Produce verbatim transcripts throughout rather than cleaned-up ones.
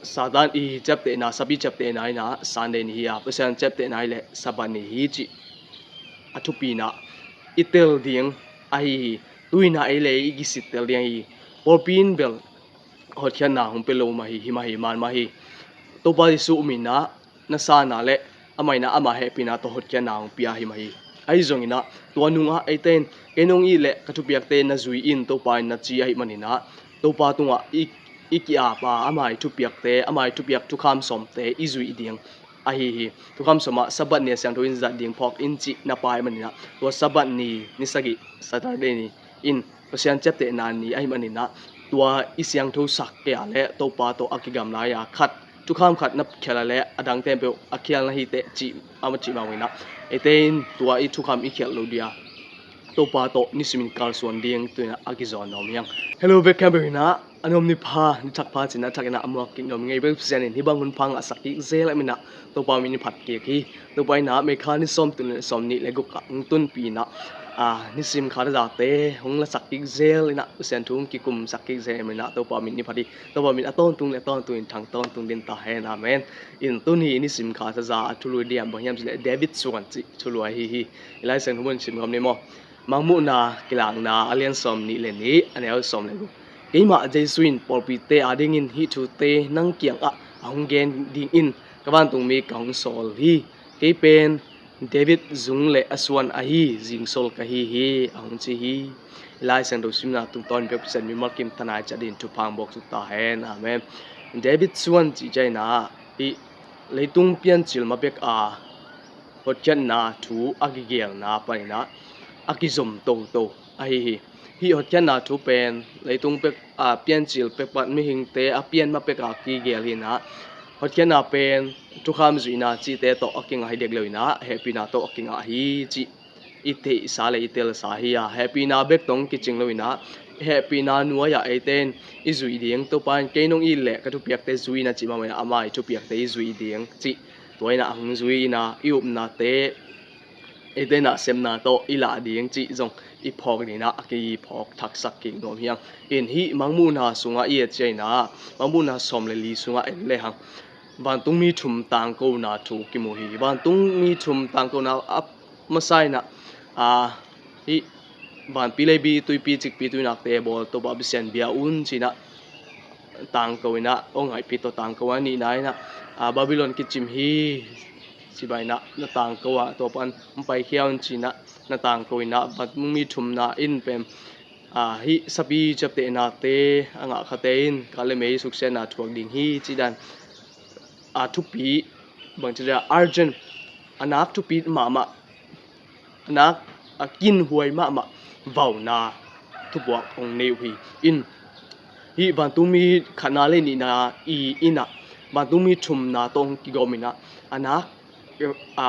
Satan i ciaptehna, sapi ciaptehna in ah Sunday ni hi a, Pasian ciaptehna hi leh Sabbath ni hi cih a thupi in ah i tel ding ahi hi. Tu in ah ei le ei i kisittel ding ahi hi. Pawlpi in bel hotkhiatna hong pia lo mah hi, hi mah hi, man mah hi. Topa Jesu um in ah na san ah le amah in ah ama hehpihna tawh hotkhiatna hong pia hi mah hi. Ahi zongin ah tua nungah eite in kei nong it leh ka thupiakte na zui in, Topa in na ci ahih manin ah Topa tungah i, i ki-ap a, ama i thupiakte, ama i thupiak thukham sawmte i zuih ding ahi hi. Thukham sawm ah Sabbath ni a siangtho in zat ding phawk in cih na pai manin ah tua Sabbath ni, ni sagih, Saturday ni in Pasian ciaptehna ni ahih manin ah tua i siangthosak kei a le Topa tawh a kigamla a khat, thukham khat na khial a le a dang teng peuh a khial na hi teh cih a ma cih mah in ah eite in tua i thukham i khial lo ding a, Topa tawh nisimin kalsuan ding tu in ah a kizawn nuam hi hang. Hello, bek khempeuh in ah a nuam ni pha, ni thak pha ci-in ah thak in ah a muak kik nuam ing ei. Bel Pasian in hih bang hun pha ngahsak kik zel ahih manin ah Topa min i phat kik hi. Topa in ah May kha ni sawm tul le sawm nih le guk ah hong tunpih in ah, ah, nisim kha thazate hong lasak kik zel in ah Pasian thu hong kikumsak kik zel ahih manin ah Topa min i phat hi. Topa min a tawntung le a tawntung in thang tawntung den ta hen. Amen. In tuni i nisim kha thaza a thulu ding bang hiam cih leh David suan cih thulu ahi hi. I Lai Siangtho mun sim khawm ni maw. Mangmuhna Kilakna a lian sawm nih le nih, a neu sawm le guk. Keimah Jesu in pawlpite adingin hih thute nang kiangah a hong gen dingin ka vantungmi ka hong sawl hi. Kei pen David zung le a suan ahi zingsol ka hi hi, a hong ci hi. I Lai Siangtho simna tungtawn bek Pasian mimal kim thanai ciat in thupha hong bawk suk ta hen. Amen. David suan cih ciang in ah hih leitung piancil ma bek a hotkhiatna thu a kigelna panin ah a kizom toto ahi hi. Hih hotkhiatna thu pen leitung pek, a, piancil pek pan mihingte a pian ma pek a kigel hi in ah hotkhiatna pen thukham zuihna cihte tawh a kingah hi dek lo in ah hehpihna tawh a kingah hi cih i theihsa le i telsa hi a, hehpihna bek tawh kicing lo in ah hehpihna nuai-ah eite in i zuih ding, Topa in kei nong it leh ka thupiakte zui in a cih mahmah in ah ama i thupiakte i zuih ding cih tua in ah a hong zui in ah i upnate eite in ah sepna tawh i lah ding cih zong i phawk ding in ah a kiphawk thaksak kik nuam hi hang. In hih Mangmuhna sungah i et ciang in ah Mangmuhna sawm le li sungah en le hang vantungmi thum tangkona thu kimu hi. Vantungmi thum tangkona a masa in ah, a, hih vanpi leipi tuipi cikpi tuinakte bawl Topa Pasian bia un ci in ah tangko in ah, aw ngaihpih tawh tangko a nihna in ah, a, Babylon kicim hi ci bang in ah na tangko a, tua pan hong paikhia un ci in ah na tangko in ah vantungmi thumna in pen, a, hih sapi ciaptehnate a ngah khate in kah le mei suksiatna thuak ding hi cih dan a thupi bangci le urgent, a nak thupi mahmah, a nak a kinhuai mahmah vauna thupuak hong nei uh hi. In hih vantungmi khatna le nihna i in ah vantungmi thumna tawh hong kigawm in ah a nak a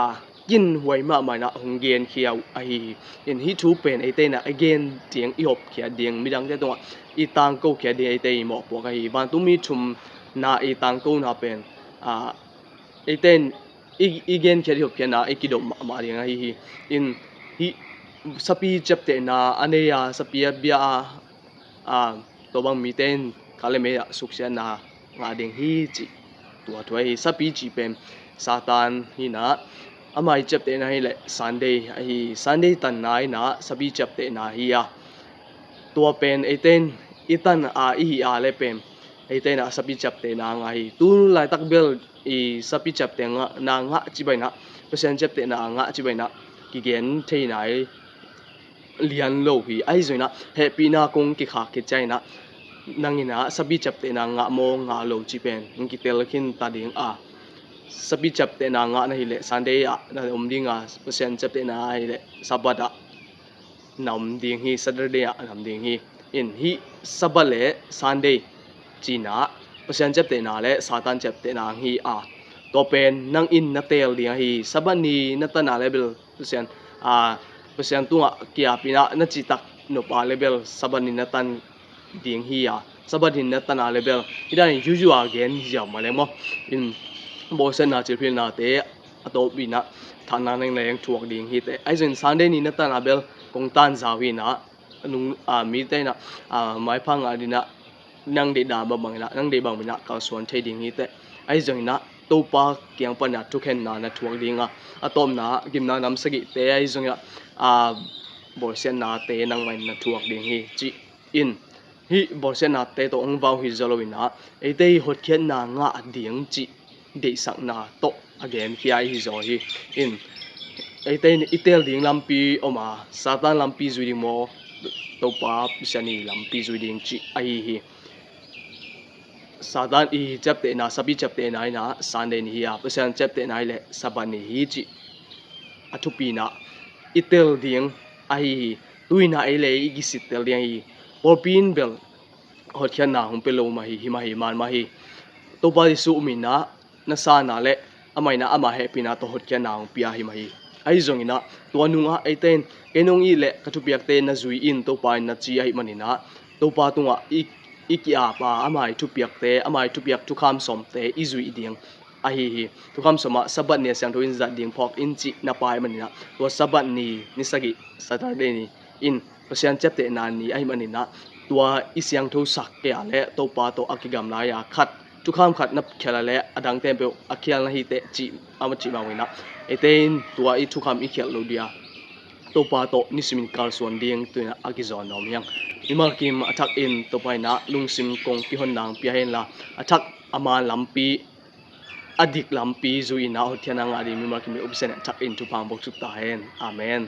kinhuai mahmah in ah hong genkhia uh ahi hi. In hih thu pen eite in ah i gen ding, i hopkhia ding, midangte tungah i tangkokhia ding eite i mawhpuak ahi hi. Vantungmi thumna i tangkona pen, a, eite in i, i genkhiat i hopkhiatna i kidop mahmah ding ahi hi. In hih sapi ciaptehna a nei a, sapi a bia a, a, tua bang mite in kah le mei ah suksiatna ngah ding hi cih tua thu ahi hi. Sapi cih pen Satan hi in ah ama i ciaptehna hi leh Sunday ahi hi. Sunday tanna in ah sapi ciaptehna hi a, tua pen eite in i tan a i hih a le pen eite in ah sapi ciaptehna ngah hi. Tu laitak bel i sapi ciaptehna ngah ci bang in ah, Pasian ciaptehna ngah ci bang in ah kigen thei nai lian lo hi. Ahi zongin ah hehpihna kong kikhak khit ciangin ah nang in ah sapi ciaptehna ngah maw ngah lo cih pen hong kitel khin ta ding a, sapi ciaptehna ngah na hi leh Sunday ah na om ding a, Pasian ciaptehna hi leh Sabbath ah na om ding hi, Saturday ah na om ding hi. In hih Sabbath le Sunday ci-in ah Pasian ciaptehna le Satan ciaptehna hi a, tua pen nang in na teel ding ahi hi. Sabbath ni na tan a le bel Pasian, a, Pasian tungah ki-ap in ah na citak nop a le bel Sabbath ni na tan ding hi a, Sabbath ni na tan a le bel hih dan in yuyu a gen ziau mah leng maw. In bawlsiatna, cilphilhnate a tawp in ah thahna leng leng thuak ding hi teh. Ahi zongin Sunday ni na tan a bel kong tan zau hi in ah, a nung, a, mite in ah, a, maipha ngah ding in ah nang deih dan bangbang in ah, nang deih bangbang in ah kalsuan thei ding hi teh. Ahi zongin ah Topa kiang panin ah thukhenna na thuak ding a, a tawpna gimna nam sagihte ahi zongin ah, a, bawlsiatnate nangmah in na thuak ding hi ci-in, hih bawlsiatnate tawh hong vau hi zaw loin ah eite i hotkhiatna ngah ding cih deihsakna tawh a genkhia ahi zaw hi. In, eite in i teel ding lampi om a, Satan lampi zui ding maw, Topa Pasian i lampi zui ding cih ahi hi. Satan i ciaptehna, Sabbath ciaptehna in ah Sunday ni hi a, Pasian ciaptehna hi leh Sabbath ni hi cih a thupi in ah i teel ding ahi hi. Tu-in ah ei le ei i kisit teel ding ahi hi. Pawlpi in bel hotkhiatna hong pia lo mah hi, hi mah hi, man mah hi. Topa Jesu um in ah na san a le amah in ah ama hehpihna tawh hotkhiatna hong pia hi mah hi. Ahi zongin ah tua nungah eite in, kei nong it leh ka thupiakte na zui in, Topa in na ci ahih manin ah Topa tungah i, i ki-ap a, ama i thupiakte, ama i thupiak thukham sawmte i zuih ding ahi hi. Thukham sawm ah Sabbath ni a siangtho in zat ding phawk in cih na pai manin ah tua Sabbath ni, ni sagih, Saturday ni in Pasian ciaptehna ni ahih manin ah tua i siangthosak kei a le Topa tawh a kigamla a, khat, thukham khat na khial a le a dangte peuh a khial na hi teh cih a ma cih mah in ah eite in tua i thukham i khial lo ding a, Topa tawh nisim in kalsuan ding tu-in ah a kizawn nuam hi hang. Mimal kim a thak in Topa in ah lungsim kong kihonna hong pia hen la, a thak a man lampi, a dik lampi zui in ah hotkhiatna ngah ding mimal kim i upsen a thak in thupha hong buak suk ta hen. Amen.